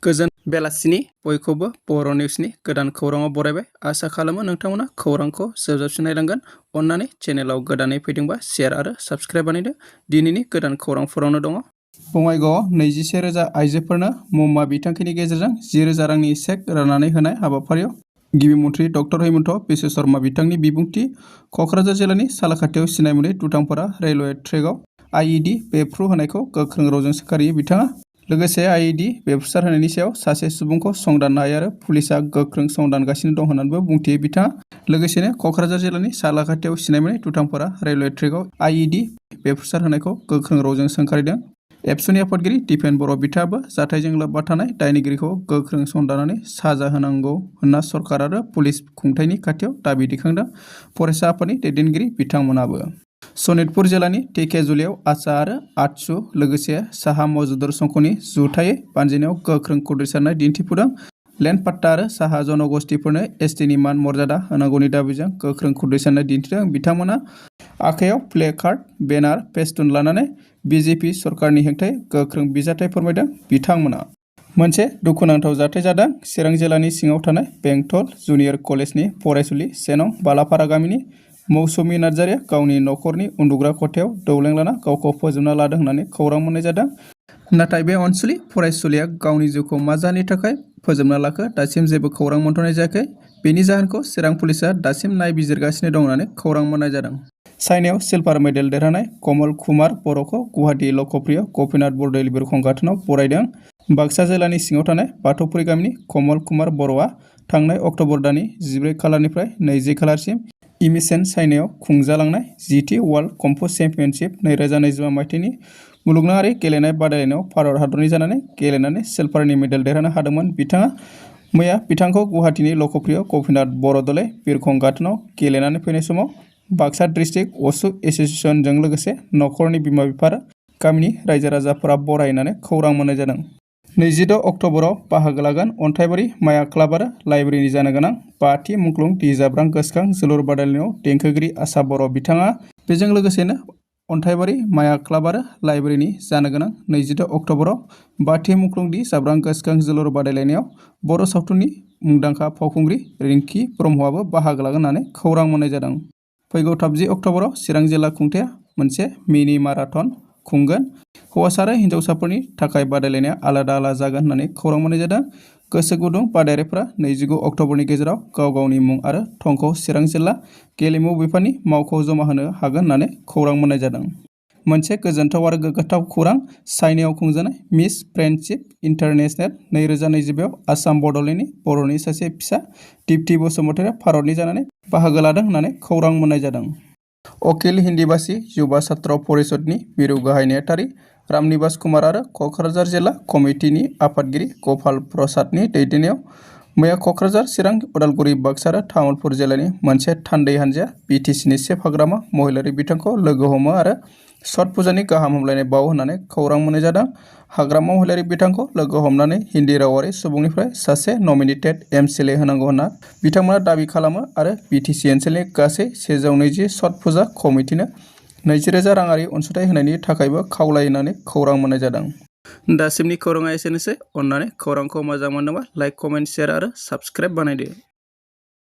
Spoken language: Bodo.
गोजोन बेलासिनि बयखौबो बर' निउसनि गोदान खौराङाव बरायबाय। आसा खालामो नोंथांमोना खौरांखौ जोबजाबसिम नायलांगोन। अन्नानै चेनेलाव गोदानै फैदोंबा शेयार आरो साबस्क्राइब बानायदो। दिनैनि गोदान खौरांफोरावनो दङ। बङाइगावआव 21,000 आइजोफोरनो मुम्मा बिथांखिनि गेजेरजों 10,000 रांनि चेक राननानै होनाय हाबाफारियाव गिबि मन्थ्रि डक्टर हेमन्त बिश्व शर्मा बिथांनि बिबुंथि। क'क्राझार जिल्लानि सालाकाथियाव सिनाय मोनै दुथांफोरा रेलवे ट्रेकआव आइइडि बेफ्रु होनायखौ गोख्रों रावजों सोखारियो बिथाङा। लोगोसे आइइडि बेफ्रुसार होनायनि सायाव सासे सुबुंखौ संदाननाय आरो पुलिसआ गोख्रों संदानगासिनो दं होननानैबो बुंथियो बिथाङा। लोगोसेनो क'क्राझार जिल्लानि सालाकाथियाव सिनाय मोनै दुथांफोरा रेलवे ट्रेकआव आइइडि बेफ्रुसार होनायखौ गोख्रों रावजों सोंखारिदों। एबसुनि आफादगिरि दिपेन बर' बिथाङाबो जाथायजों लोब्बा थानाय दायनिगिरिखौ गोख्रों संदाननानै साजा होनांगौ होनना सरकार आरो पुलिस खुंथायनि खाथियाव दाबि दैखांदों। फरायसा आफादनि दैदेनगिरि बिथांमोनाबो सनितपुर जिल्लानि धेकियाजुलियाव आसा आरो आटसु लोगोसे साहा मजुदर संघनि जुथायै बानजायनायाव गोख्रों खुद्रिसारनाय दिन्थिफुदों। लेन्ड पाट्टा आरो साहा जनगोष्ठीफोरनो एसटिनि मान मर्यादा होनांगौनि दाबिजों गोख्रों खुद्रिसारनाय दिन्थिदों बिथांमोना। आखायाव प्ले कार्ड, बेनार, फेस्टुन लानानै बिजेपि सरकारनि हेंथायै गोख्रों बिजाथाइ फोरमायदों बिथांमोना। मोनसे दुखुनांथाव जाथाय जादों चिरां जिल्लानि सिङाव थानाय बेंटल जुनियर कलेजनि फरायसुलि 1 नं बालापारा गामिनि मौसुमि नार्जारिया गावनि नखरनि उन्दुग्रा खथायाव दौलें लाना गावखौ फोजोबना लादों होननानै खौरां मोननाय जादों। नाथाय बे अनसुलि फरायसुलिया गावनि जिउखौ मा जाहोननि थाखाय फोजोबना लाखो दासिम जेबो खौरां मोनथ'नाय जायाखै। बेनि जाहोनखौ चिरां पुलिसआ दासिम नायबिजिरगासिनो दं होननानै खौरां मोननाय जादों। चाइनायाव सिलभार मेडेल देरहानाय कमल कुमार बर'खौ गुवाहाटि लकप्रिय गपिनाथ बरदলৈ बिरखं गाथोनाव बरायदों। बाक्सा जिल्लानि सिङाव थानाय बाथौफुरि गामिनि कमल कुमार बर'आ थांनाय अक्ट'बर दाननि 14 खालारनिफ्राय 20 खालारसिम इमिसेन चाइनायाव खुंजालांनाय जिथि वर्ल्ड कम्फु चेम्पियनशिप 2025 मायथाइनि मुलुगनाङारि गेलेनाय बादायलायनायाव भारत हादरनि जानानै गेलेनानै सिलभारनि मेडेल देरहानो हादोंमोन बिथाङा। मैया बिथांखौ गुवाहाटिनि लकप्रिय गपिनाथ बरदলৈ बिरखं गाथोनाव गेलेनानै फैनाय समाव बाक्सा डिस्ट्रिक्ट असु एस'सिएशनजों लोगोसे नखरनि बिमा बिफा आरो गामिनि रायजो राजाफोरा बरायनानै खौरां मोननाय जादों। 26 अक्ट'बराव बाहागो लागोन अन्थाइबारि माया क्लाब आरो लाइब्रेरिनि जानो गोनां 5थि मुंख्लं दि जाब्रां गोसोखां जोलुर बादायलायनायाव देंखोगिरि आसा बर' बिथाङा। बेजों लोगोसेनो अन्थाइबारि माया क्लाब आरो लाइब्रेरिनि जानो गोनां 26 अक्ट'बराव 5थि मुंख्लं दि जाब्रां गोसोखां जोलुर बादायलायनायाव बर' सावथुननि मुंदांखा फावखुंग्रि रिंकि ब्रह्मआबो बाहागो लागोन होननानै खौरां मोननाय जादों। फैगौ 30 अक्ट'बराव चिरां जिल्ला खुंथाया मोनसे मिनि माराथन खुंगोन। हौवासा आरो हिन्जावसाफोरनि थाखाय बादायलायनाया आलादा आलादा जागोन होननानै खौरां मोननाय जादों। गोसो गुदुं बादायारिफोरा 29 अक्ट'बरनि गेजेराव गाव गावनि मुं आरो थंखौ चिरां जिल्ला गेलेमु बिफाननि मावख'आव जमा होनो हागोन होननानै खौरां मोननाय जादों। मोनसे गोजोनथाव आरो गोग्गाथाव खौरां चाइनायाव खुंजानाय मिस फ्रेन्डशिप इन्टारनेशनेल 2025 आव आसाम बड'लेण्डनि बर'नि सासे फिसा दिप्ति बसुमतारिया भारतनि जानानै बाहागो लादों होननानै खौरां मोननाय जादों। अखिल हिन्दीभाषी युवा छात्र परिषदनि मिरु गाहाय नेहाथारि रामनिवास कुमार आरो क'क्राझार जिल्ला कमिटिनि आफादगिरि गपाल प्रसादनि दैदेननायाव मैया क'क्राझार चिरां उदालगुरि बाक्सा आरो तामुलपुर जिल्लानि मोनसे थान्दै हानजाया बिटिसिनि चिफ हाग्रामा महिलारि बिथांखौ लोगो हमो आरो छठ पुजानि गाहाम हामलायनाय बावो होननानै खौरां मोननाय जादों। हाग्रामा महिलारि बिथांखौ लोगो हमनानै हिन्दी रावारि सुबुंनिफ्राय सासे नमिनेटेड एमसिएलए होनांगौ होनना बिथांमोना दाबि खालामो आरो बिटिसि ओनसोलनि गासै 120 छठ पुजा कमिटिनो 20,000 राङारि अनसुंथाइ होनायनि थाखायबो खावलायो होननानै खौरां मोननाय जादों। दासिमनि खौराङा एसेनोसै। अन्नानै खौरांखौ मोजां मोनदोंबा लाइक, कमेन्ट, शेयार आरो साबस्क्राइब बानायदो।